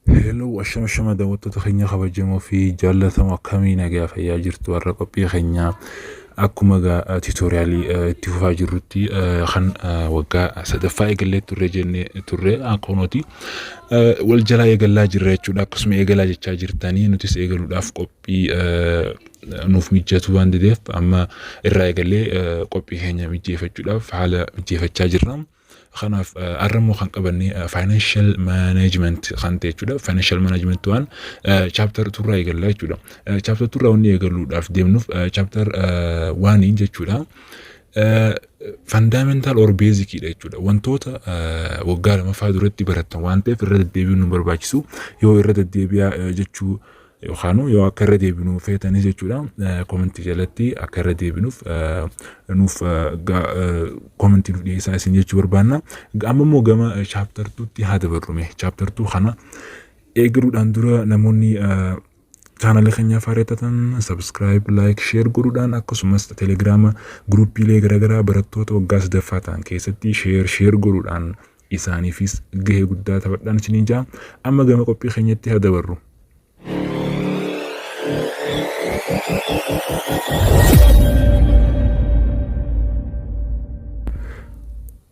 Hello, ashama shama daawwattoota keenya kabajamoo fi jaallatamoo, akkamii nagaa fayyaa jirtu? Har'a qophii keenya akkuma egaa tutorialii itti fufaa jirrutti kan waggaa sadaffaa eegallee turre jennee turre, akkunooti wal jalaa eegallaa jirra jechuudha. Akkasuma eegalaa jechaa jirtanii, nutis eegaluudhaaf qophii nuuf mijatu waan dideef amma irraa eegallee qophii keenya mijeeffachuudhaaf haala mijeeffachaa jirra. Kanaaf har'a immoo kan qabanne financial management kan ta'e jechuudha. Financial management waan chapter turraa eegalla jechuudha. Chapter turraa wanni eegaluudhaaf deemnuuf chapter oneiin jechuudha. Fundamental or basic dha jechuudha. Wantoota waggaa lamaffaa duratti barattan waan ta'eef irra deddeebi'uun nu barbaachisu. Yoo irra deddeebi'aa jechuu yookaan yoo akka irra deebinu feetanis jechuudha, commentii jalatti akka irra deebinuuf nuuf commentii nuuf dhiyeessaa isin jechuu barbaanna. Amma immoo gama chapter twotti haa dabarrume. Chapter two kana eegaluudhaan dura namoonni channela keenyaaf haaraa subscribe, like, share godhuudhaan, akkasumas Telegrama groupiilee garaagaraa barattoota waggaa sadaffaa ta'an keessatti share share godhuudhaan isaaniifis gahee guddaa taphadhaan isiniin jaa. Amma gama qophii keenyatti haa dabarru.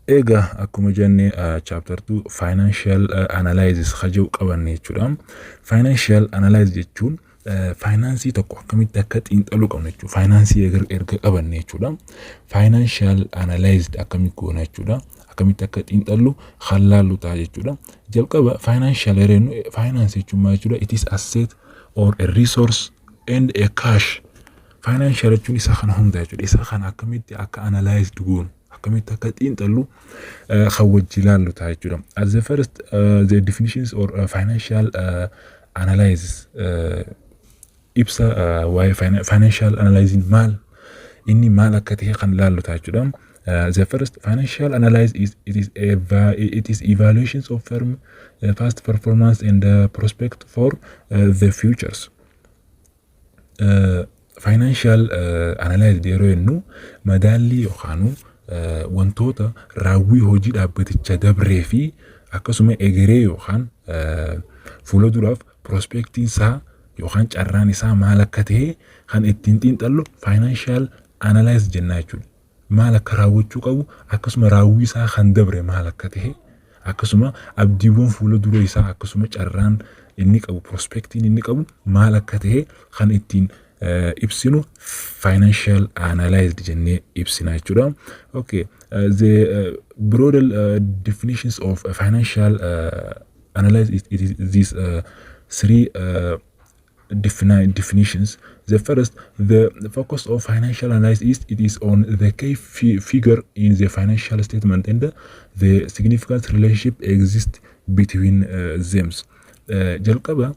Egaa akkuma jenne chapter 2 financial analysis haja'u qabanne jechuudha. Financial analysis jechuun faayinaansii tokko akkamitti akka xiinxaluu qabnu jechuudha. Faayinaansii erga qabanne jechuudha. Financial analysis akkamitti goona jechuudha. Akkamitti akka xiinxallu kan laallu ta'a jechuudha. Jalqaba financial yeroo faayinaansii jechuun maal jechuudha? It is asset or a resource and a cash. Financial jechuun isa kana hunda jechuudha. Isa kana akkamitti akka analyzed goonu, akkamitti akka xiinxallu kan wajji ilaallu ta'a jechuudha. As the first the definitions or financial analysis, ibsa waa'ee financial analyzing maal inni, maal akka ta'e kan ilaallu ta'a jechuudha. The first financial analysis is it is evaluations of firm past performance and prospect for the futures. Financial analysis yeroo jennu madaallii yookaan wantoota raawwii hojii dhaabbaticha dabree fi akkasuma egeree yookaan fuula duraaf prospectiin isaa yookaan carraan isaa maal akka ta'e kan ittiin xiinxallu financial analysis jenna jechuudha. Maal akka raawwachuu qabu, akkasuma raawwii isaa kan dabre maal akka ta'e, akkasuma abdiiwwan fuula dura isaa, akkasuma carraan inni qabu, prospectiin inni qabu maal akka ta'e kan ittiin ibsinu financial analyzed jennee ibsina jechuudha. Okay, the broader definitions of financial analysis, it is these three definitions. The first, the focus of financial analysis is it is on the key figure in the financial statement and the significant relationship exists between them. Jalqaba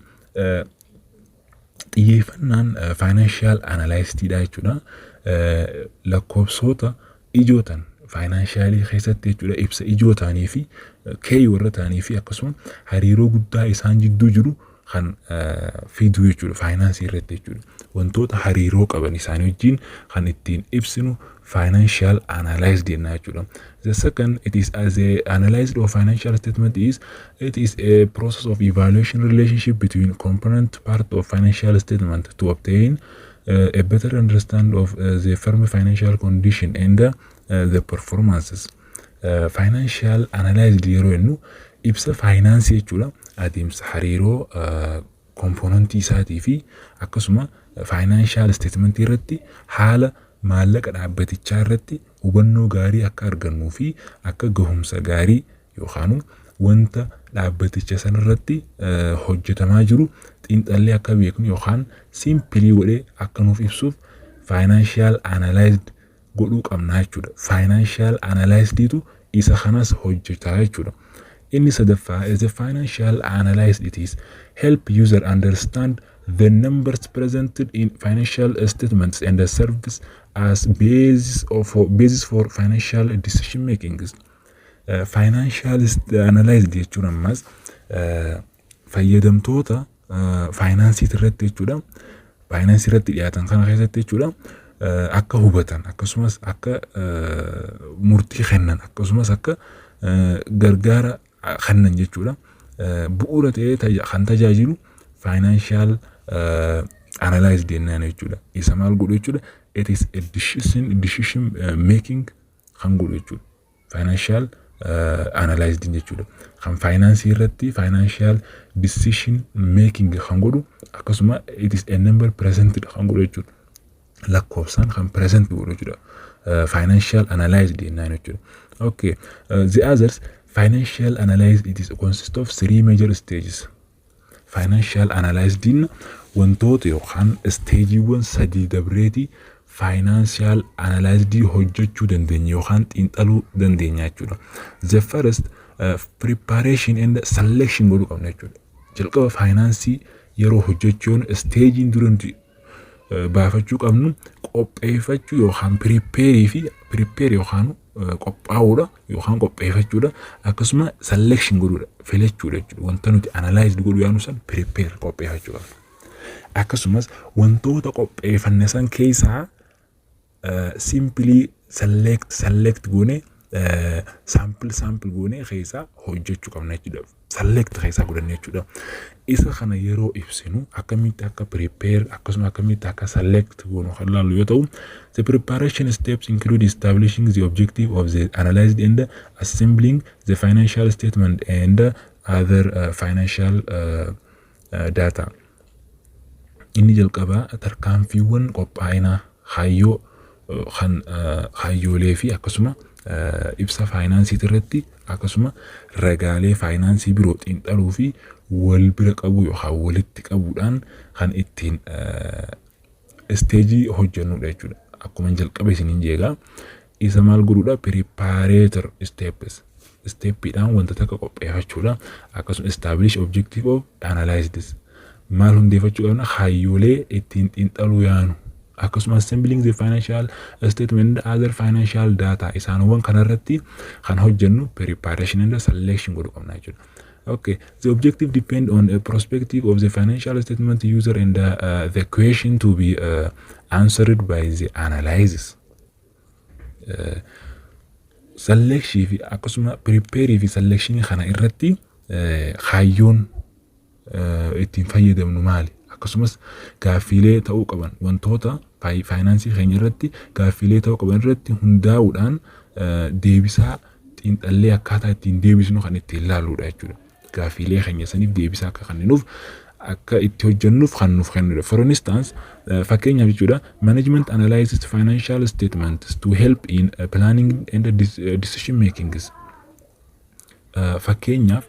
xiyyeeffannaan financial analystiidha jechuudha. Lakkoofsota ijoo ta'an financialii keessatti jechuudha, ibsa ijoo ta'anii fi key warra ta'anii fi akkasuma hariiroo guddaa isaan jidduu jiru kan fiduu jechuudha faayinaansii irratti jechuudha. Wantoota hariiroo qaban isaanii wajjin kan ittiin ibsinu financial analysis jenna jechuudha. The second, it is as a analysis of financial statement is it is a process of evaluation relationship between component part of financial statement to obtain a better understand of the firm financial condition and the performances. Financial analysis yeroo jennu ibsa faayinaansii jechuudha. Adeemsa hariiroo componentii isaatii fi akkasuma financial statementii irratti haala maallaqa dhaabbatichaa irratti hubannoo gaarii akka argannuu fi akka gahumsa gaarii yookaan wanta dhaabbaticha sanarratti hojjetamaa jiru xiinxallee akka beeknu yookaan simple godhee akka nuuf ibsuuf financial analyzed godhuu qabna jechuudha. Financial analyzediitu isa kanas hojjetaa jechuudha. Inni sadaffaa is a financial analysis, it is help user understand the numbers presented in financial statements and serves as basis for financial decision making. Financial analysis jechuun ammas fayyadamtoota faayinaansii irratti jechuudha. Faayinaansii irratti dhiyaatan kana keessatti jechuudha. Akka hubatan, akkasumas akka murtii kennan, akkasumas akka gargaara kennan jechuudha. bu'uura ta'ee kan tajaajilu financial analyze jennaan jechuudha. Isa maal godhu jechuudha? It is a decision making kan godhu jechuudha. Financial analyzed jechuudha. Kan faayinaansii irratti financial decision making kan godhu, akkasuma it is a number presented kan godhu jechuudha. Lakkoofsaan kan present godhu jechuudha. Financial analyzed jennaan jechuudha. Okay, the others, financial analyze, it is consist of three major stages. Financial analyzed wantoota yookaan stageiiwwan sadii dabreeti financial analyzed hojjechuu dandeenya yookaan xiinxaluu dandeenya jechuudha. The first, preparation and selection godhuu qabna jechuudha. Jalqaba faayinaansii yeroo hojjechuun stageiin dura nuti baafachuu qabnu qopheeffachuu yookaan prepare fi prepare yookaan qophaa'uudha yookaan qopheeffachuudha, akkasuma selection godhuudha, filachuudha jechuudha. Wanta nuti analyze godhuu yaadnu san prepare, qopheeffachuu qabna. Akkasumas wantoota qopheeffanne san keessaa simply select goone, sample goone keessaa hojjechuu qabna jechuudha. Select keessaa godhanne jechuudha. Isa kana yeroo ibsinu akkamitti akka prepare akkasuma akkamitti akka select goonu kan ilaallu yoo ta'u, the preparation steps include establishing the objective of the analyzed and assembling the financial statement and other financial data. Inni jalqabaa tarkaanfiiwwan qophaa'inaa kaayyoo kan kaayyoolee fi akkasuma ibsa faayinaansii irratti, akkasuma ragaalee faayinaansii biroo xiinxaluu fi wal bira qabuu yookaan walitti qabuudhaan kan ittiin stage hojjennudha jechuudha. Akkuma jalqaba isiniin jeegaa isa maal godhuudha? Preparator steps, steppiidhaan wanta takka qopheeffachuudha. Akkasuma establish objective of analysis, maal hundeeffachuu qabna? Kaayyoolee ittiin xiinxaluu yaanu, akkasuma assembling the financial statement and other financial data, isaanowwan kanarratti kan hojjennu preparation and selection godhuu qabna jechuudha. Okay, the objective depend on a perspective of the financial statement user and the question to be answered by the analysis. Selection fi akkasuma prepare fi selection kana irratti kaayyoon ittiin fayyadamnu maali? Akkasumas gaaffiilee ta'uu qaban, wantoota faayinaansii keenya irratti gaaffiilee ta'uu qaban irratti hundaa'uudhaan deebisaa xiinxallee akkaataa ittiin deebisnu kan ittiin ilaalluudha jechuudha. Gaaffiilee keenya saniif deebisaa akka kenninuuf, akka itti hojjennuuf kan nuuf kennudha. For instance, fakkeenyaaf jechuudha, management analyzes financial statements to help in planning and decision makings. Fakkeenyaaf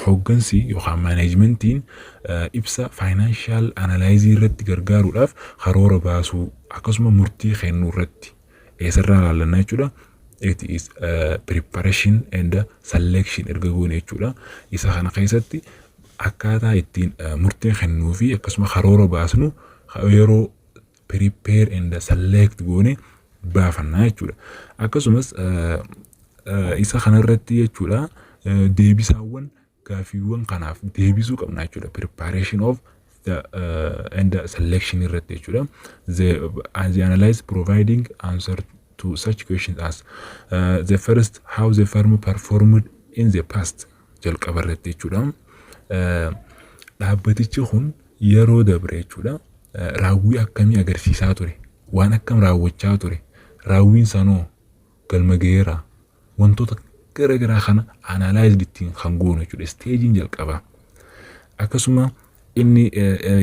hooggansi yookaan managementiin ibsa financial analyze irratti gargaaruudhaaf karoora baasuu akkasuma murtii kennuu irratti eessarraa ilaallannaa jechuudha. It is preparation and selection erga goone jechuudha. Isa kana keessatti akkaataa ittiin murtee kennuu fi akkasuma karoora baasnu yeroo prepare and select goone baafannaa jechuudha. Akkasumas isa kanarratti jechuudha, deebisaawwan gaaffiiwwan kanaaf deebisuu qabna jechuudha. Preparation of the and the selection irratti jechuudha. The analyze providing answer to such questions as the first, how the firm performed in the past, jalqaba irratti jechuudha. Dhaabbatichi kun yeroo dabre jechuudha, raawwii akkamii agarsiisaa ture? Waan akkam raawwachaa ture? Raawwiin sanoo galma ga'eera? Wantoota gara garaa kana analyze ittiin kan goonu jechuudha stageiin jalqabaa. Akkasuma inni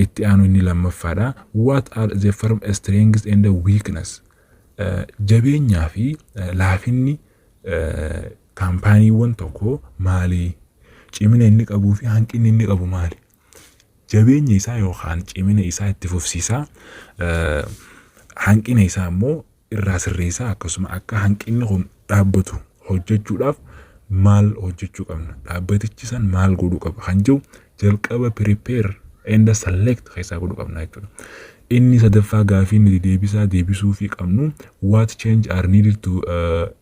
itti aanu inni lammaffaadha. What are the firm strengths and weakness? Jabeenyaa fi laafinni kaampaaniiwwan tokko maali? Cimina inni qabuu fi hanqinni inni qabu maali? Jabeenya isaa yookaan cimina isaa itti fufsiisaa, hanqina isaa immoo irraa sirreessaa, akkasuma akka hanqinni kun dhaabbatu hojjechuudhaaf maal hojjechuu qabna? Dhaabbatichi san maal godhuu qaba? Kan jiru jalqaba prepare and select keessaa godhuu qabna jechuudha. Inni sadaffaa gaafii nuti deebisaa deebisuu fi qabnu, what change are needed to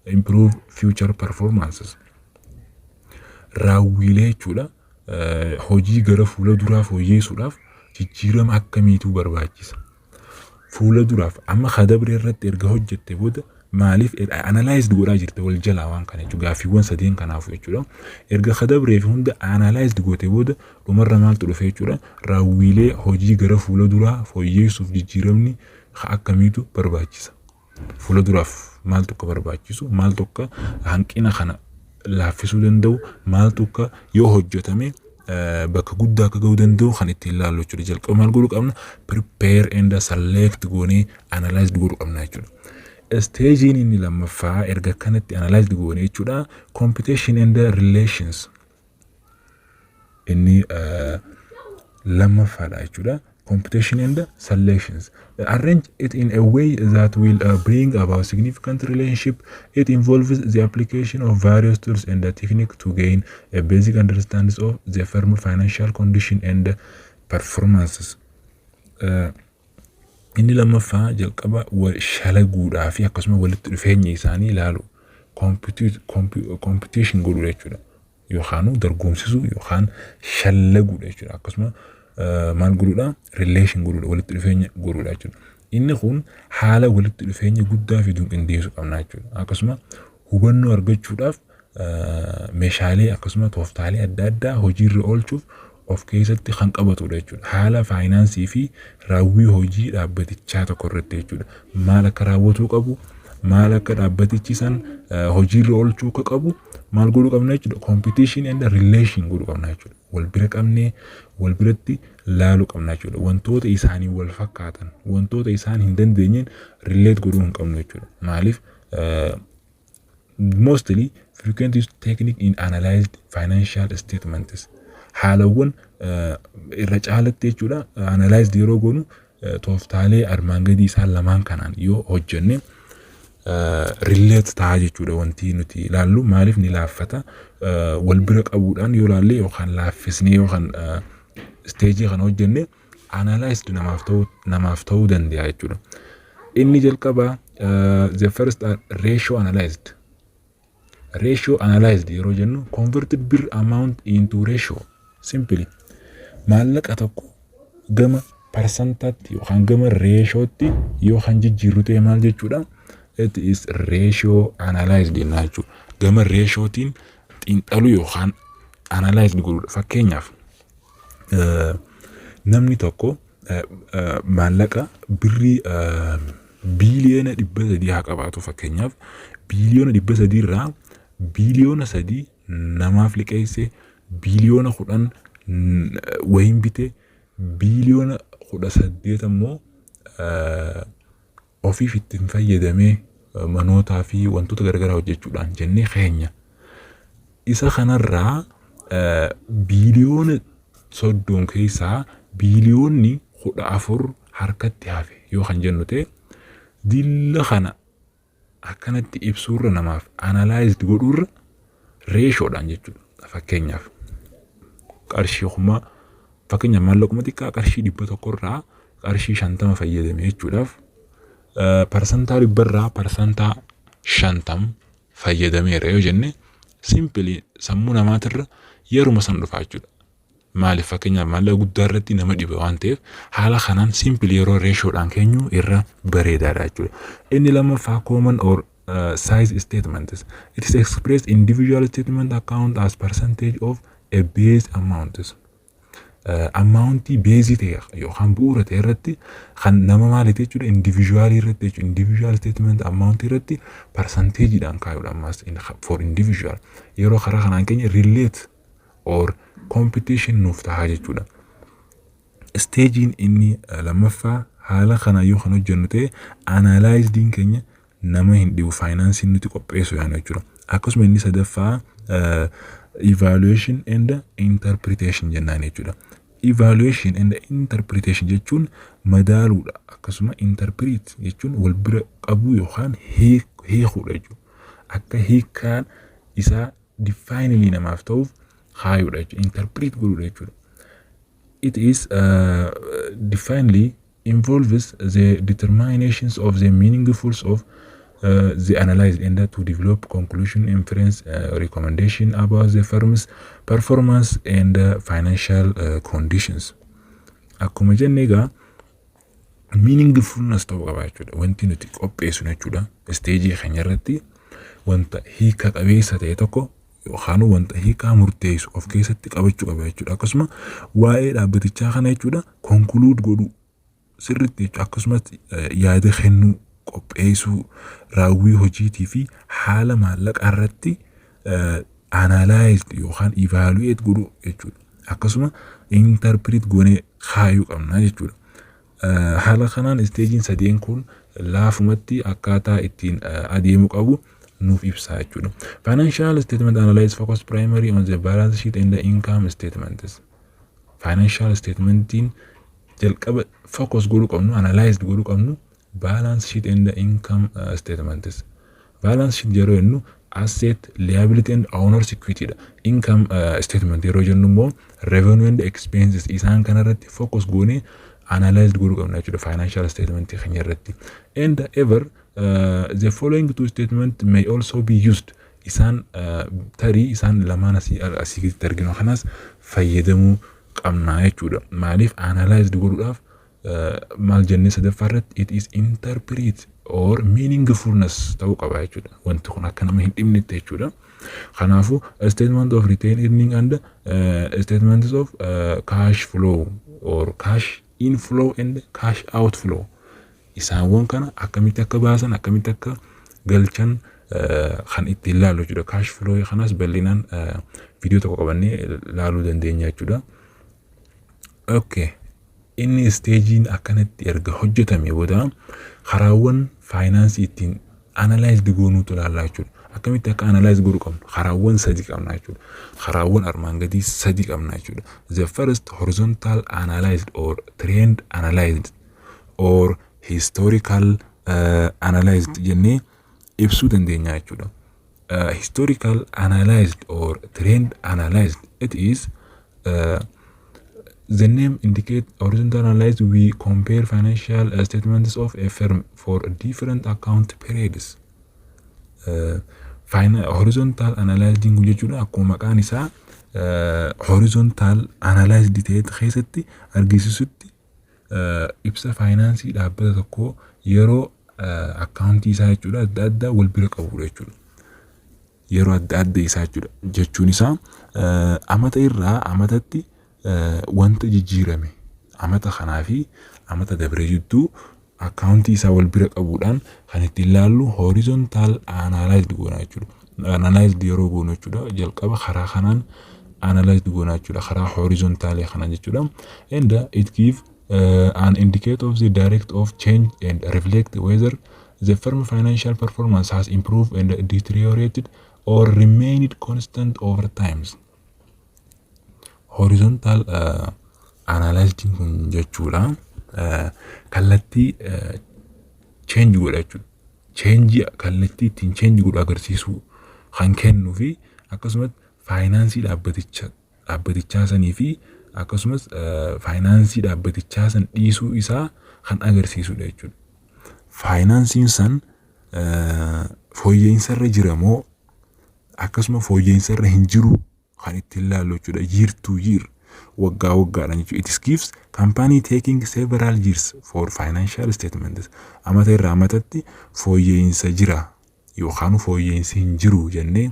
improve future performances? Raawwiilee jechuudha. Hojii gara fuula duraa fooyyeessuudhaaf jijjiirama akkamiitu barbaachisa? Fuula duraaf amma kadabre irratti erga hojjette booda Maaliif analyzed godhaa jirte wal jalaa waan kana jechuudha. Gaaffiiwwan sadeen kanaafu jechuudha. Erga kadabree fi hunda analyzed goote booda dhumarra maaltu dhufe jechuudha? Raawwiilee hojii gara fuula duraa fooyyeessuuf jijjiiramni akkamiitu barbaachisa? Fuula duraaf maaltu akka barbaachisu, maaltu akka hanqina kana laaffisuu danda'u, maaltu akka yoo hojjetame bakka guddaa akka gahuu danda'u kan ittiin ilaallu jechuudha. Jalqaba maal godhuu qabna? Prepare and select goonee analyzed godhuu qabna jechuudha. Stageiin inni lammaffaa erga kanatti analyzed goonee jechuudha. Computation and relations inni lammaffaadha jechuudha. Computation and selections. Arrange it in a way that will bring about significant relationship. It involves the application of various tools and the technique to gain a basic understanding of the firm financial condition and performances. Inni lammaffaa jalqaba shalaguudhaa fi akkasuma walitti dhufeenya isaanii ilaalu, computation godhuu jechuudha. Yookaan dorgomsisuu yookaan shallaguudha jechuudha. Akkasuma maal godhuudha? Relation godhuudha, walitti dhufeenya godhuudha jechuudha. Inni kun haala walitti dhufeenya guddaa fiduun qindeessuu qabna jechuudha. Akkasuma hubannoo argachuudhaaf meeshaalee akkasuma tooftaalee adda addaa hojiirra oolchuuf of keessatti kan qabatudha jechuudha. Haala faayinaansii fi raawwii hojii dhaabbatichaa tokko irratti jechuudha. Maal akka raawwatuu qabu, maal akka dhaabbatichi san hojiirra oolchuu akka qabu maal godhuu qabna jechuudha? Computation and relation godhuu qabna jechuudha. Wal bira qabnee wal biratti laaluu qabna jechuudha. Wantoota isaanii wal fakkaatan, wantoota isaan hin dandeenyeen relate godhuu hin qabnu jechuudha. Maaliif mostly frequent use technique in analyzed financial statements, haalawwan irra caalatti jechuudha, analyzed yeroo goonu tooftaalee armaan gadii isaan lamaan kanaan yoo hojjenne relate ta'a jechuudha. Wanti nuti ilaallu maaliif ni laaffata? Wal bira qabuudhaan yoo ilaalle yookaan laaffisnee yookaan stageii kana hojjenne analyzed namaaf ta'uu danda'a jechuudha. Inni jalqabaa, the first, ratio analyzed. Ratio analyzed yeroo jennu, converted birr amount into ratio. Simply maallaqa tokko gama parsantaatti yookaan gama ratiootti yoo kan jijjiirru ta'e maal jechuudha? It is ratio analyzed jennaa jechuudha. Gama ratiootiin xiinxaluu yookaan analyzed godhuudha. Fakkeenyaaf, namni tokko maallaqa birrii 300 biiliyoona haa qabaatu. Fakkeenyaaf, 300 biiliyoona irraa 3 biiliyoona namaaf liqeesse, 10 biiliyoona wayin bite, 18 biiliyoona ammoo ofiif ittiin fayyadamee manootaa fi wantoota garaagaraa hojjechuudhaan jennee keenya. Isa kanarraa 30 biiliyoona keessaa 14 biiliyoonni harkatti hafe yoo kan jennu ta'e, dilla kana akkanatti ibsuurra, namaaf analyzed godhuurra, ratiodhaan jechuudha. Fakkeenyaaf qarshii 1000, fakkeenyaaf maallaquma xiqqaa qarshii 100 irraa qarshii 50 fayyadame jechuudhaaf, 100% irraa 50% fayyadameera yoo jenne, simply sammuu namaatirra yeruma san dhufaa jechuudha. Maaliif? Fakkeenyaaf maallaqa guddaa irratti nama dhiba waan ta'eef, haala kanaan simply yeroo ratiodhaan keenyu irra bareedaadha jechuudha. Inni lammaffaa common or size statements. It is expressed individual statement account as percentage of a base amount. Amountii baseii ta'e yookaan bu'uura ta'e irratti kan nama maaliiti jechuudha? Individualii irratti jechuudha. Individual statement amountii irratti percentageiidhaan kaayuudha. Ammas for individual yeroo karaa kanaan keenya relate or computation nuuf tahaa jechuudha. Stageiin inni lammaffaa haala kana yoo kan hojjennu ta'e, analyzediin keenya nama hin dhibu, faayinaansiin nuti qopheessu yaanu jechuudha. Akkasuma inni sadaffaa evaluation and interpretation jennaan jechuudha. Evaluation and interpretation jechuun madaaluudha. Akkasuma interpret jechuun wal bira qabuu yookaan hiikuudha jechuudha. Akka hiikkaan isaa definitely namaaf ta'uuf kaayuudha jechuudha. Interpret godhuudha jechuudha. It is definitely involves the determinations of the meaningful of the analyzed and to develop conclusion, inference, recommendation about the firm's performance and financial conditions. Akkuma jenne egaa Meaningfulness ta'uu qaba jechuudha. Wanti nuti qopheessinu jechuudha. Stageii keenya irratti wanta hiika qabeessa ta'e tokko yookaan wanta hiikaa murteessu of keessatti qabachuu qaba jechuudha. Akkasuma waa'ee dhaabbatichaa kana jechuudha conclude godhuu sirriitti jechuudha. Akkasumas yaada kennuu, qopheessuu, raawwii hojiitii fi haala maallaqaa irratti analyzed yookaan evaluate godhuu jechuudha. Akkasuma interpret goonee kaayuu qabna jechuudha. Haala kanaan stageiin sadeen kun laafumatti akkaataa ittiin adeemuu qabu nuuf ibsa jechuudha. Financial statement analyze focus primarily on the balance sheet and the income statements. Financial statementiin jalqaba focus godhuu qabnu, analyze godhuu qabnu, balance sheet and the income statements. Balance sheet yeroo jennu asset, liability and owners equity dha. Income statement yeroo jennu immoo revenue and expenses. Isaan kanarratti focus goonee analyze godhuu qabna jechuudha financial statement keenya irratti. And ever the following two statement may also be used. Isaan tarii isaan lamaan asii gaditti arginu kanas fayyadamuu qabna jechuudha. Maaliif? Analyze godhuudhaaf. Maal jennee sadaffaa irratti? It is interpret or meaningfulness ta'uu qaba jechuudha. Wanti kun akka nama hin dhibnetti jechuudha. Kanaafuu statement of retained earning and statements of cash flow or cash inflow and cash outflow, isaawwan kana akkamitti akka baasan, akkamitti akka galchan kan ittiin ilaallu jechuudha. Cash flow kanas bal'inaan viidiyoo tokko qabannee ilaaluu dandeenya jechuudha. Okay. Inni stageiin akkanatti erga hojjetame booda karaawwan faayinaansii ittiin analyzed goonuutu ilaallaa jechuudha. Akkamitti akka analyze godhuu qabnu karaawwan sadi qabna jechuudha. Karaawwan armaan gadii sadi qabna jechuudha. The first, horizontal analyzed or trend analyzed or historical analyzed jennee ibsuu dandeenya jechuudha. Historical analyzed or trend analyzed, it is the name indicate, horizontal analyze, we compare financial statements of a firm for different account periods. Horizontal analyzing kun jechuudha akkuma maqaan isaa horizontal analyzed ta'e keessatti argisiisutti ibsa faayinaansii dhaabbata tokkoo yeroo akkaawuntii isaa jechuudha adda addaa wal bira qabudha jechuudha. Yeroo adda adda isaa jechuudha. Jechuun isaa amata irraa amatatti wanta jijjiirame, amata kanaa fi amata dabre jidduu akkaawuntii isaa wal bira qabuudhaan kan ittiin ilaallu horizontal analyzed goona jechuudha. Analyzed yeroo goonu jechuudha jalqaba karaa kanaan analyzed goona jechuudha, karaa horizontal kanaan jechuudha. And it give an indicator of the direct of change and reflect whether the firm financial performance has improved and deteriorated or remained constant over times. Horizontal analyzing kun jechuudha kallattii change godha jechuudha. Change kallattii ittiin change godhu agarsiisuu kan kennuu fi akkasumas faayinaansii dhaabbatichaa sanii fi akkasumas faayinaansii dhaabbatichaa san dhiisuu isaa kan agarsiisudha jechuudha. Faayinaansiin san fooyya'insa irra jira moo akkasuma fooyya'insa irra hin jiru kan ittiin ilaallu jechuudha. Year to year, waggaa waggaadhaan jechuudha. It gives company taking several years for financial statements. Amata irraa amatatti fooyya'insa jira yookaan fooyya'insi hin jiru jennee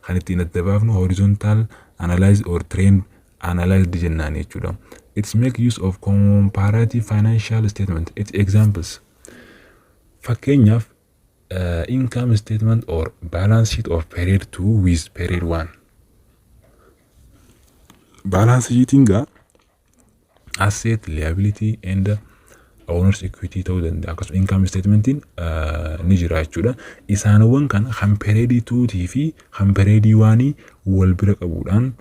kan ittiin adda baafnu horizontal analyze or trend analyzed jennaan jechuudha. It's make use of comparative financial statement. Its examples. Fakkeenyaaf income statement or balance sheet of period 2 with period 1. Balance sheetiin gaa asset, liability and owners equity ta'uu danda'a. Akkasuma income statementiin ni jira jechuudha. Isaanowwan kana kan period 2 fi kan period 1 wal bira qabuudhaan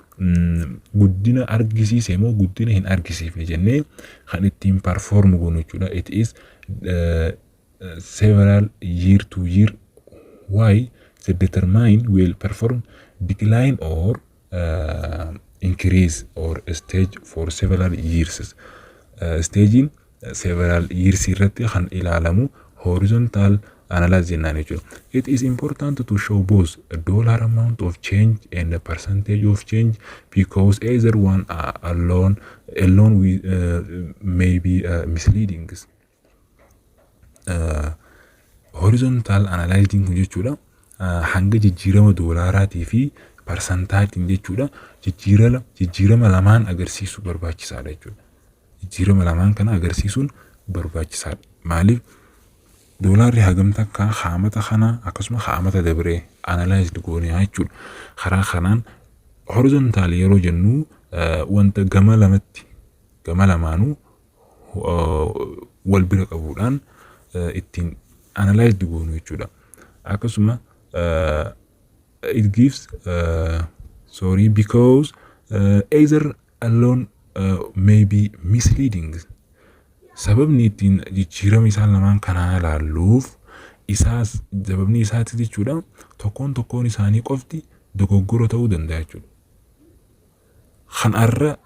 guddina argisiise moo guddina hin argisiifne jennee kan ittiin perform goonu jechuudha. It is several year to year why the determine will perform decline or increase or stage for several years. Stagein several years irratti kan ilaalamu horizontal analyze jennaan jechuudha. It is important to show both dollar amount of change and the percentage of change because either one alone with, may be misleading. Horizontal analyzing kun jechuudha hanga jijjiirama doolaaraatii fi parsantaatiin jechuudha jijjiirama lamaan agarsiisuu barbaachisaadha jechuudha. Jijjiirama lamaan kana agarsiisuun barbaachisaadha. Maaliif? Doolaarri hagam takka haamata kana akkasuma haamata dabree analyzed goonee jechuudha. Karaa kanaan horizontal yeroo jennu wanta gama lamatti, gama lamaanuu wal bira qabuudhaan ittiin analyzed goonu jechuudha. Akkasuma it gives sorry, because either alone may be misleading. Sababni ittiin jijjiirama isaan lamaan kanaa ilaalluuf isaas sababni isaati jechuudha, tokkoon tokkoon isaanii qofti dogoggora ta'uu danda'a jechuudha. Kan arra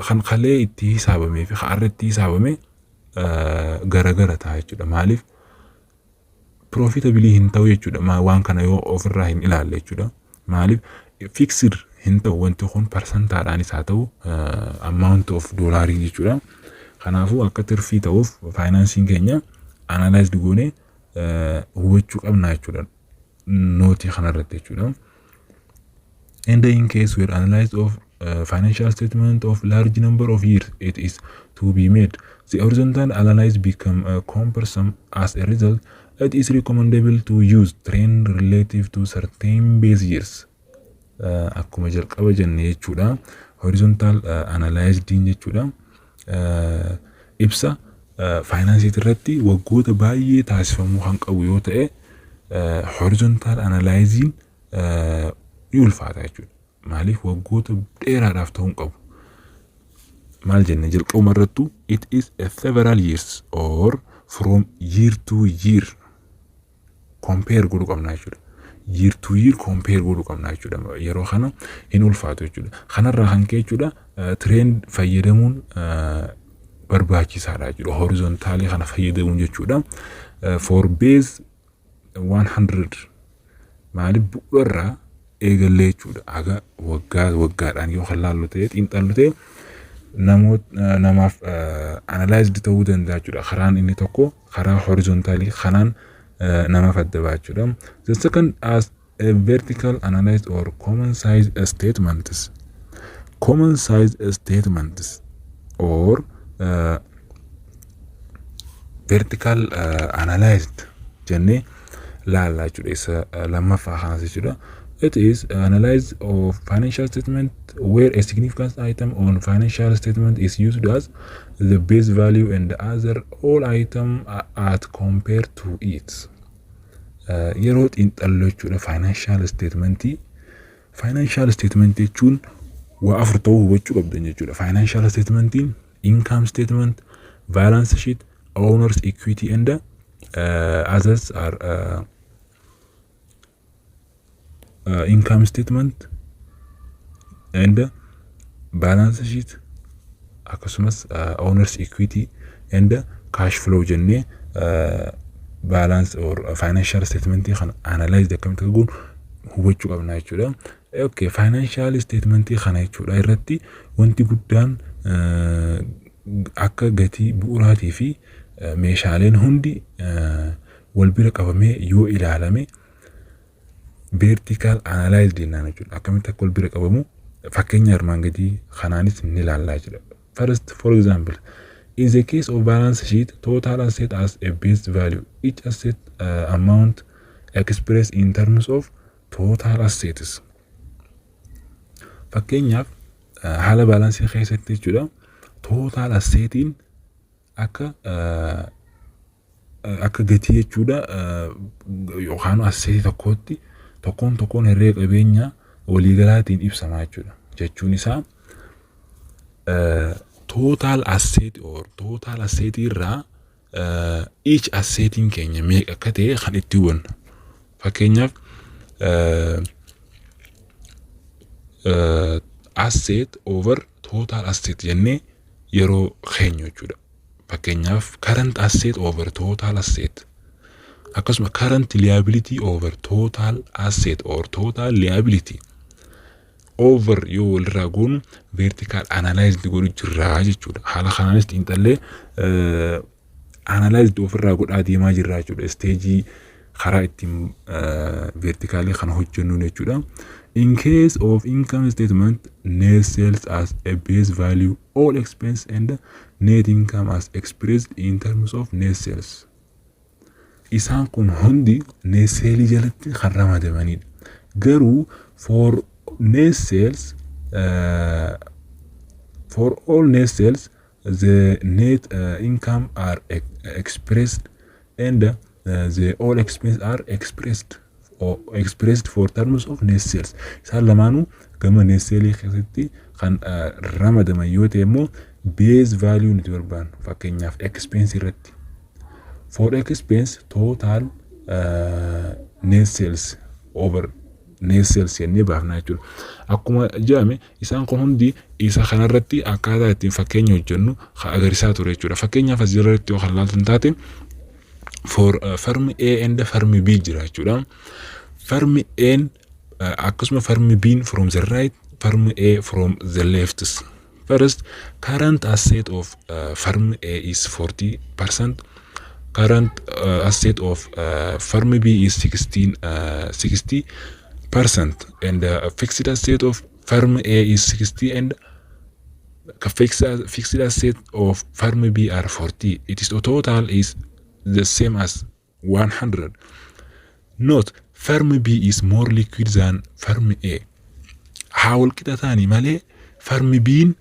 kan kalee itti hisaabamee fi kan arra itti hisaabame garagara ta'a jechuudha. Maaliif? Profitable hin ta'u jechuudha waan kana yoo ofirraa hin ilaalle jechuudha. Maaliif? Fixed hin ta'u wanti kun, parsantaadhaanis haa ta'u amount of doolaarii jechuudha. Kanaafuu akka tirfii ta'uuf faayinaansiin keenya analyzed goonee hubachuu qabna jechuudha. Nootii kanarratti jechuudha. And in case where analysis of financial statement of large number of years it is to be made, the horizontal analysis become cumbersome. As a result, it is recommendable to use trend relative to certain base years. Akkuma jalqaba jenne jechuudha. Horizontal analyzed jechuudha. Ibsa faayinaansii irratti waggoota baay'ee taasifamuu kan qabu yoo ta'e, horizontal analyzing ni ulfaata jechuudha. Maaliif? Waggoota dheeraadhaaf ta'uu hin qabu. Maal jenne jalqabuma irrattu? It is a several years or from year to year compare godhuu qabna jechuudha. Year to year compare godhuu qabna jechuudha. Yeroo kana hin ulfaatu jechuudha. Kanarraa kan ka'e jechuudha trend fayyadamuun barbaachisaadha jechuudha. Horizontalii kana fayyadamuun jechuudha. For base 100, maaliif? Bu'uurarraa eegallee jechuudha. Haga waggaa waggaadhaan yoo kan laallu ta'e, xiinxallu ta'e, namoota namaaf analyzed ta'uu danda'a jechuudha. Karaan inni tokko karaa horizontalii kanaan namaaf adda ba'a jechuudha. The second as a vertical analysis or common size statements. Common size statements or vertical analyzed jennee laallaa jechuudha. Isa lammaffaa kanas jechuudha. It is analysis of financial statement where a significant item on financial statement is used as the base value and the other all item at compared to it. Yeroo xiinxallu jechuudha financial statementii. Financial statement jechuun waa afur ta'uu hubachuu qabdan jechuudha. Financial statementiin income statement, balance sheet, owners equity and others are income statement and balance sheet, akkasumas owners equity and cash flow jennee balance or financial statement kana analyze akkamitti goonu hubachuu qabna jechuudha. Okay, financial statement kana jechuudha irratti wanti guddaan akka gatii bu'uuraatii fi meeshaaleen hundi wal bira qabamee yoo ilaalame vertical analyze jennaan jechuudha. Akkamitti akka wal bira qabamu fakkeenya armaan gadii kanaanis ni ilaallaa jechuudha. First, for example, in the case of balance sheet, total asset as a base value, each asset amount expressed in terms of total assets. Fakkeenyaaf haala baalaansii keessatti jechuudha, total assetiin akka gatii jechuudha yookaan assetii tokkootti tokkoon tokkoon herreega qabeenyaa waliigalaatiin ibsama jechuudha. Jechuun isaa total asset or total asset irraa each assetiin keenya meeqa akka ta'e kan itti hubannu. Fakkeenyaaf asset over total asset jennee yeroo keenyu jechuudha. Fakkeenyaaf current asset over total asset, akkasuma current liability over total asset or total liability over yoo walirraa goonu vertical analyze godhu jirraa jechuudha. Haala kanaanis xiinxallee Analyzed ofirraa godhaa deemaa jirra jechuudha. Stage karaa ittiin verticalii kana hojjennuun jechuudha. In case of income statement, net sales as a base value, all expense and net income as expressed in terms of net sales. Isaan kun hundi net sales jalatti kan ramadamanidha. Garuu for net sales, for all net sales, the net income are expressed and the all expense are expressed or expressed for terms of net sales. Isaan lamaanuu gama net sales keessatti kan ramadaman yoo ta'e immoo, base value nuti barbaannu, fakkeenyaaf expense irratti. For expense, total net sales over net sales jennee baafna jechuudha. Akkuma jedhame, isaan kun hundi isa kanarratti akkaataa ittiin fakkeenya hojjennu agarsiisaa ture jechuudha. Fakkeenyaaf, as jalatti yoo kan ilaaltan taate, for firm A and firm B jira jechuudha. Firm A akkasuma firm B from the right, firm A from the left. First, current asset of firm A is 40%. Current asset of firm B is 16, 60%, and fixed asset of firm A is 60 and fixed asset of firm B are 40. It is total is the same as 100. Note, firm B is more liquid than firm A. Haa walqixa ta'anii malee, firm B'n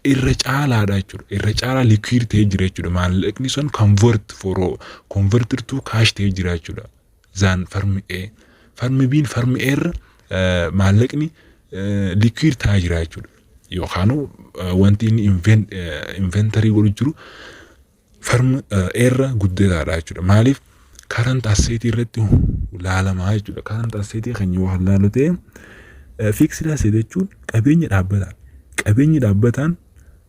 irra caalaadha jechuudha. Irra caalaa liquid ta'ee jira jechuudha. Maallaqni sun converted to cash ta'ee jira jechuudha. Than firm A. Firm B'n firm A irra maallaqni liquid ta'aa jira jechuudha. Yookaan wanti inni inventory godhu jiru firm A irra guddataadha jechuudha. Maaliif? Current asset irratti laalamaa jechuudha. Current asset kan yoo laalu ta'e, fixed asset jechuun qabeenya dhaabbataa. Qabeenyi dhaabbataan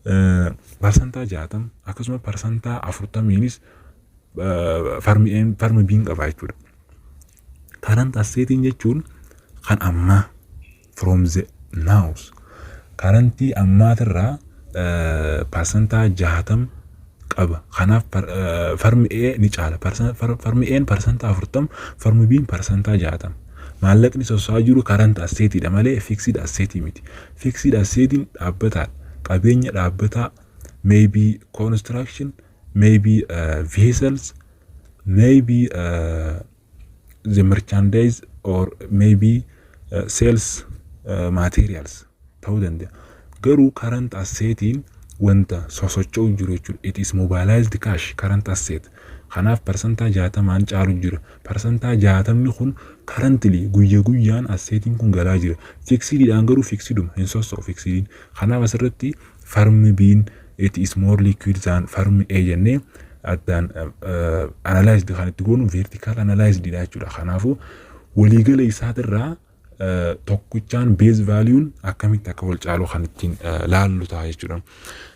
60% akkasuma 40%-iinis firm B'n qaba jechuudha. Current assetiin jechuun kan ammaa, from the nows, currentii ammaatirraa 60% qaba. Kanaaf firm A ni caala. Firm A'n 40%, firm B'n 60%. Maallaqni sosso'aa jiru current assetiidha malee fixed assetii miti. Fixed assetiin dhaabbataadha. Qabeenya dhaabbataa, maybe construction, maybe vessels, maybe the merchandise or maybe sales materials ta'uu danda'a. Garuu current assetiin wanta sosocho'u jiru jechuudha. It is mobilized cash, current asset. Kanaaf 60%-n caalu jira. 60%-ni kun currently guyya guyyaan assetiin kun galaa jira. Fixediidhaan garuu fixeduma, hin sosso'u fixediin. Kanaaf asirratti firm B'n it is more liquid than firm A jennee addaan analyzed kan itti goonu vertical analyzed dha jechuudha. Kanaafuu waliigala isaatirraa tokkichaan base value'n akkamitti akka wal caalu kan ittiin laallu ta'a jechuudha.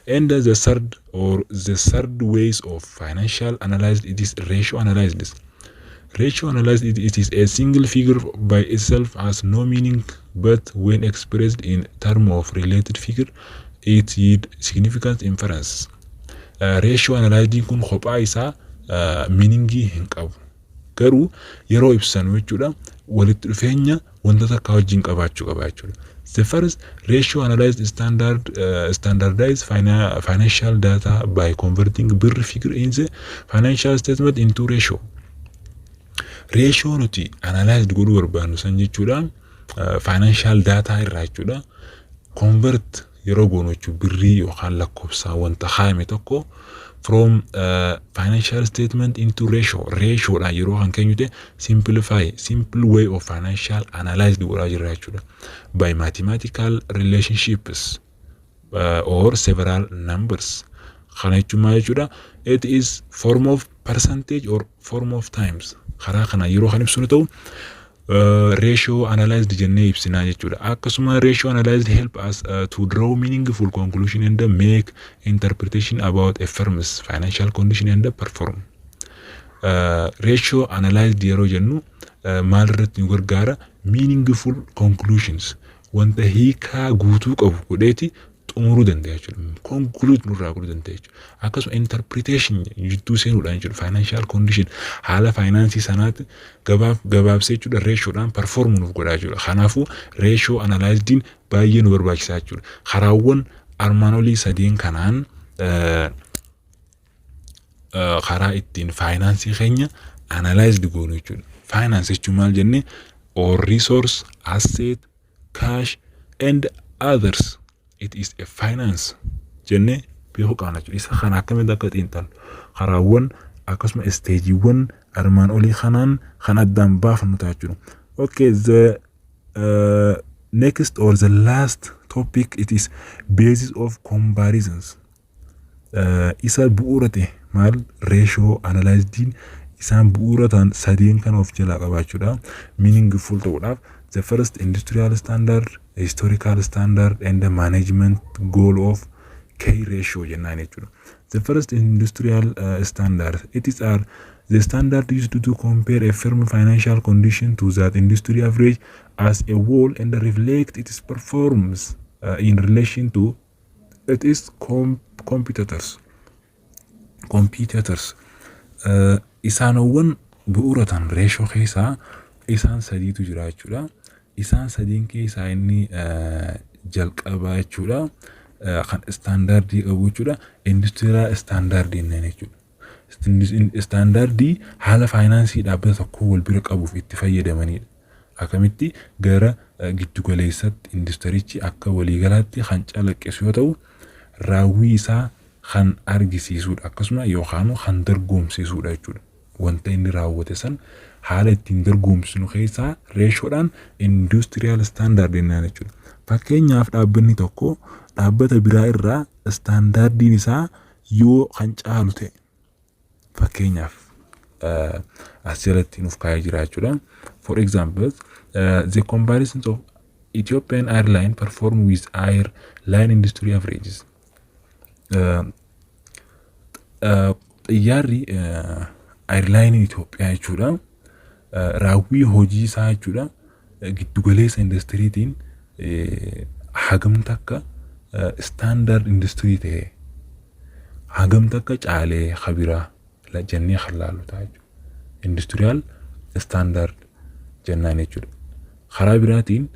And the third or the third ways of financial analysis, it is ratio analysis. Ratio analysis, it is a single figure by itself has no meaning, but when expressed in term of related figure, it yield significant inference. Ratio analysis kun kophaa isaa meaningii hin qabu. Garuu yeroo ibsanu jechuudha, walitti dhufeenya wanta takka wajjin qabaachuu qaba jechuudha. The first ratio analyzed standardized financial data by converting birr figure in the financial statement into ratio. Ratio nuti analyzed godhuu barbaannu san jechuudha, financial data irraa jechuudha, convert yeroo goonu jechuudha, birrii yookaan lakkoofsa wanta kaayame tokko from financial statement into ratio, ratioodhaan yeroo kan keenyu ta'e, simplify, simple way of financial analyze godhaa jirra jechuudha, by mathematical relationships or several numbers. Kana jechuun maal jechuudha? It is form of percentage or form of times. Karaa kana yeroo kan ibsinu ta'u, ratio analyzed jennee ibsinaa jechuudha. Akkasuma ratio analyzed help us to draw meaningful conclusion and make interpretation about a firm's financial condition and perform. Ratio analyzed yeroo jennu maal irratti nu gargaara? Meaningful conclusions, wanta hiikaa guutuu qabu godheeti xumura jechuudha. Fakkeenyaaf, Xumuruu danda'a jechuudha. Conclude nurraa godhuu danda'a jechuudha. Akkasuma interpretation jidduu seenuudhaan jechuudha. Financial condition, haala faayinaansii sanaatti gabaaf gabaabsee jechuudha, ratiodhaan perform nuuf godhaa jechuudha. Kanaafuu ratio analysiin baay'ee nu barbaachisaa jechuudha. Karaawwan armaan olii sadeen kanaan karaa ittiin faayinaansii keenya analyzed goonu jechuudha. Finance jechuun maal jennee? All resource, asset, cash and others. It is a finance jennee beekuu qabna jechuudha. Isa kana akkamitti akka xiinxallu karaawwan akkasuma stageiiwwan armaan olii kanaan kan addaan baafnu ta'a jechuudha. Okay, the next or the last topic, it is basis of comparisons. Isa bu'uura ta'e maal? Ratio analysiin isaan bu'uura ta'an sadeen kana of jalaa qabaachuudha. Meaningful ta'uudhaaf, the first, industrial standard, historical standard and the management goal of key ratio jennaan jechuudha. The first, industrial standard, it is are the standard used to compare a firm financial condition to that industry average as a whole and reflect its performance in relation to its competitors. Competitors. Isaanowwan bu'uura ta'an ratio keessaa isaan sadiitu jira jechuudha. Isaan sadiin keessaa inni jalqabaa jechuudha. Kan standardii qabu jechuudha. Industrial standardii jennaan jechuudha. Standardii haala faayinaansii dhaabbata tokkoo wal bira qabuuf itti fayyadamanidha. Akkamitti gara giddugaleessatti industirichi akka waliigalaatti kan calaqqisu yoo ta'u, raawwii isaa kan argisiisudha, akkasuma yookaan kan dorgomsiisudha jechuudha. Wanta inni raawwate san haala ittiin dorgomsinu keessaa ratiodhaan industrial standard jennaan jechuudha. Fakkeenyaaf, dhaabbanni tokko dhaabbata biraa irraa standardiin isaa yoo kan caalu ta'e, fakkeenyaaf as jalatti nuuf kaa'ee jira jechuudha. For example, the comparisons of Ethiopian airline perform with airline industry averages. Xiyyaarri airline Itoophiyaa jechuudha. Raawwii hojii isaa jechuudha. Giddugaleessa industiriitiin hagam takka standard industry ta'e, hagam takka caalee kabiraa jennee kan laallu ta'a jechuudha. Industrial standard jennaan jechuudha. Karaa biraatiin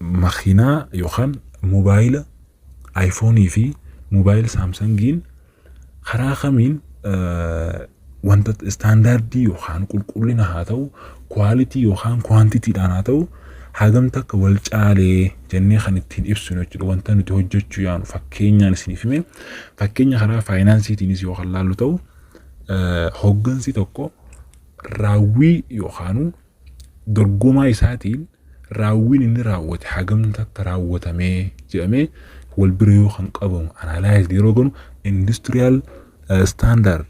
makiinaa yookaan mobaayila iPhoneii fi mobaayila Samsungiin karaa kamiin wanta standardii yookaan qulqullina haa ta'u, quality yookaan quantitydhaan haa ta'u, hagam takka wal caalee jennee kan ittiin ibsinu jechuudha. Wanta nuti hojjechuu yaanu fakkeenyaan isiniif hime. Fakkeenya karaa faayinaansiitiinis yoo kan laallu ta'u, hoggansi tokko raawwii yookaan dorgomaa isaatiin raawwiin inni raawwate hagam takka raawwatamee jedhamee wal bira yoo kan qabamu analyze yeroo gonu, industrial standard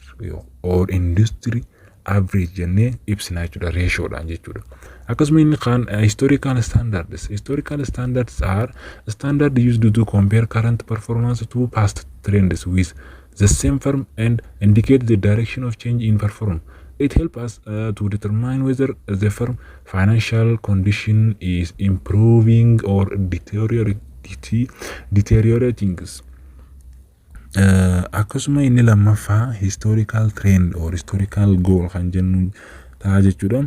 or industry average jennee ibsina jechuudha, ratiodhaan jechuudha. Akkasuma inni kaan historical standards. Historical standards are standard used to compare current performance to past trends with the same firm and indicate the direction of change in performance. It helps us to determine whether the firm financial condition is improving or deteriorating. Akkasuma inni lammaffaa historical trend or historical goal kan jennu ta'a jechuudha.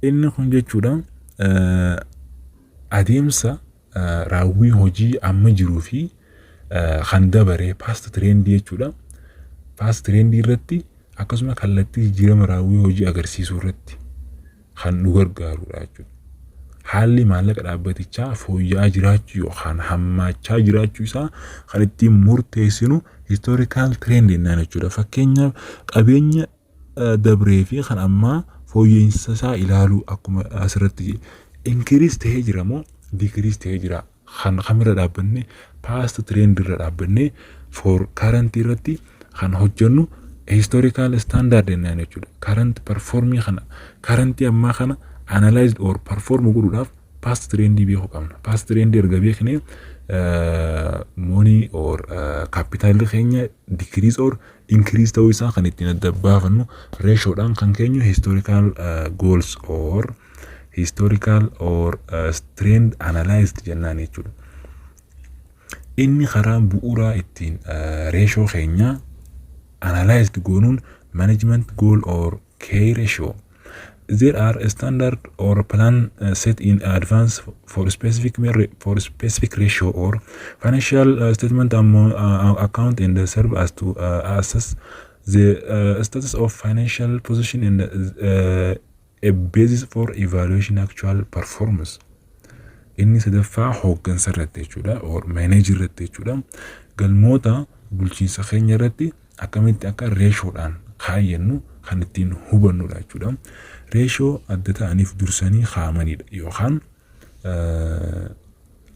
Inni kun jechuudha, adeemsa raawwii hojii amma jiruu fi kan dabaree past trendii jechuudha. Past trendii irratti akkasuma kallattii jijjiirama raawwii hojii agarsiisuu irratti kan nu gargaarudha jechuudha. Haalli maallaqa dhaabbatichaa fooyya'aa jiraachuu yookaan hammaachaa jiraachuu isaa kan ittiin murteessinu historical trend jennaan jechuudha. Fakkeenyaaf, qabeenya dabree fi kan ammaa fooyya'insa isaa ilaaluu, akkuma asirratti increase ta'ee jira moo decrease ta'ee jira, kan kamirra dhaabbanne? Past trend irra dhaabbanne for current irratti kan hojjennu historical standard jennaan jechuudha. Current performii kana, current ammaa kana analyzed or perform godhuudhaaf past trend beekuu qabna. Past trend erga beeknee, money or capitalli keenya decrease or increase ta'uu isaa kan ittiin adda baafannu ratiodhaan kan keenyu historical goals or historical or trend analyzed jennaan jechuudha. Inni karaa bu'uuraa ittiin ratio keenya analyzed goonuun management goal or key ratio. There are a standard or plan set in advance for specific ratio or financial statement account and serve as to assess the status of financial position and a basis for evaluation actual performance. Inni sadaffaa hooggansa irratti jechuudha, or manager irratti jechuudha. Galmoota bulchiinsa keenya irratti akkamitti akka ratiodhaan kaayyannu kan ittiin hubannudha jechuudha. Ratio adda ta'aniif dursanii kaa'amanidha yookaan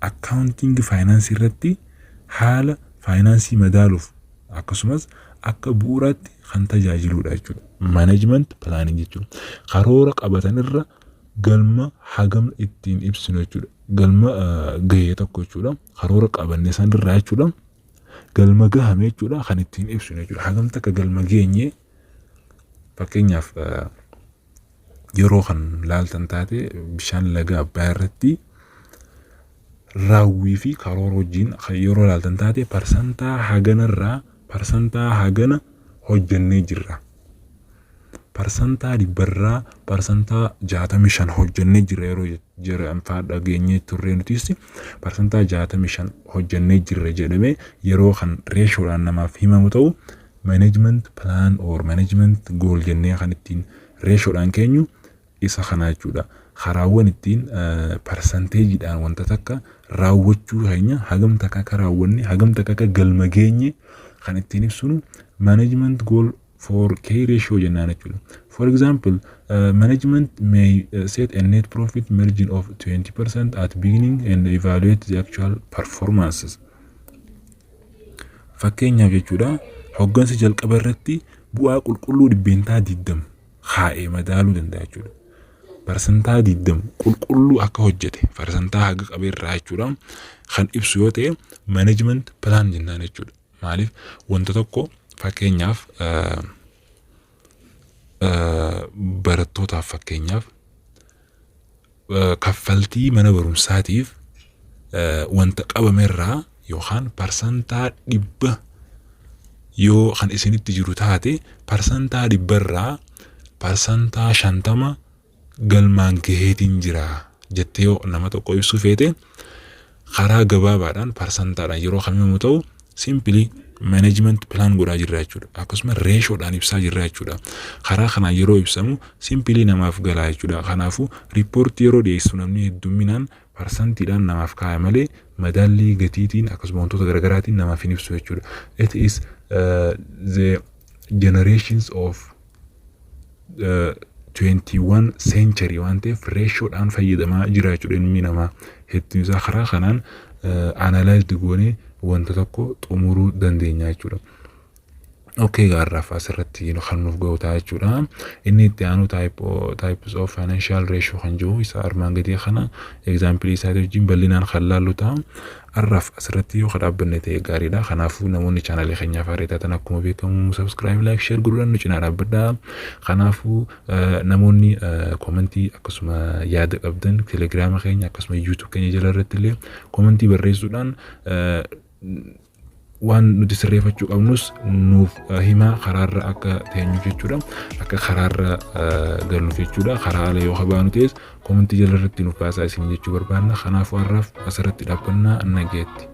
accounting finance irratti haala faayinaansii madaaluuf akkasumas akka bu'uuraatti kan tajaajiludha jechuudha. Management planning jechuudha. Karoora qabatan irra galma hagam ittiin ibsinu jechuudha. Galma gahee tokko jechuudha. Karoora qabanne sanirraa jechuudha. Galma gahame jechuudha kan ittiin ibsinu jechuudha. Hagam takka galma geenye, fakkeenyaaf yeroo kan laaltan taate, bishaan laga Abbayaa irratti raawwii fi karoora wajjin yeroo laaltan taate, parsantaa haganarraa parsantaa hagana hojjennee jirra. 100% 65% hojjennee jirra yeroo jedhan fa'aa dhageenyee turre. Nutis 65% hojjennee jirra jedhamee yeroo kan ratiodhaan namaaf himamu ta'u, management plan or management goal jennee kan ittiin ratiodhaan keenyu isa kana jechuudha. Karaawwan ittiin percentageiidhaan wanta takka raawwachuu keenya, hagam takka akka raawwanne, hagam takka akka galma geenye kan ittiin ibsinu management goal for key ratio jennaan jechuudha. For example, management may set a net profit margin of 20% at beginning and evaluate the actual performances. Fakkeenyaaf jechuudha, hoggansi jalqaba irratti bu'aa qulqulluu 20% kaa'ee madaaluu danda'a jechuudha. 20% qulqulluu akka hojjete, parsantaa haga qabeerraa jechuudha, kan ibsu yoo ta'e management plan jennaan jechuudha. Maaliif, wanta tokko fakkeenyaaf barattootaaf, fakkeenyaaf kaffaltii mana barumsaatiif wanta qabamerraa yookaan 100% yoo kan isinitti jiru taate, 100% irraa 50% galmaan gaheetiin jira jettee yoo nama tokko ibsuu feete, karaa gabaabaadhaan parsantaadhaan yeroo kan himamu ta'u, simply management plan godhaa jirra jechuudha. Akkasuma ratiodhaan ibsaa jirra jechuudha. Karaa kanaan yeroo ibsamu simply namaaf galaa jechuudha. Kanaafuu riippoortii yeroo dhiyeessu namni hedduminaan parsantiidhaan namaaf kaaya malee madaallii gatiitiin akkasuma wantoota garaagaraatiin namaaf hin ibsu jechuudha. It is the generations of 21 century waan ta'eef ratiodhaan fayyadamaa jira jechuudha ilmi namaa hedduun isaa. Karaa kanaan analyzed goonee wanta tokko xumuruu dandeenya jechuudha. Okay, gaarraaf asirratti kan nuuf ga'u ta'a jechuudha. Inni itti aanu types of financial ratio kan jiru isa armaan gadii kana example isaatii wajjin bal'inaan kan laallu ta'a. Har'aaf asirratti yoo dhaabbanne ta'e gaariidha. Kanaafuu namoonni chaanalii keenyaaf haaraa taatan akkuma beekamu subscribe, like, share godhuudhaan nu cinaa dhaabbadhaa. Kanaafuu namoonni commentii akkasuma yaada qabdan telegiraama keenya akkasuma YouTube keenya jala irratti illee commentii barreessuudhaan waan nuti sirreeffachuu qabnus nuuf himaa, karaarra akka teenyuuf jechuudha. Akka karaarra galluuf jechuudha. Karaa ala yoo baanu ta'es commentii jala irratti nuuf baasaa isin jechuu barbaanna. Kanaafuu har'aaf asirratti dhaabbannaa, nageetti.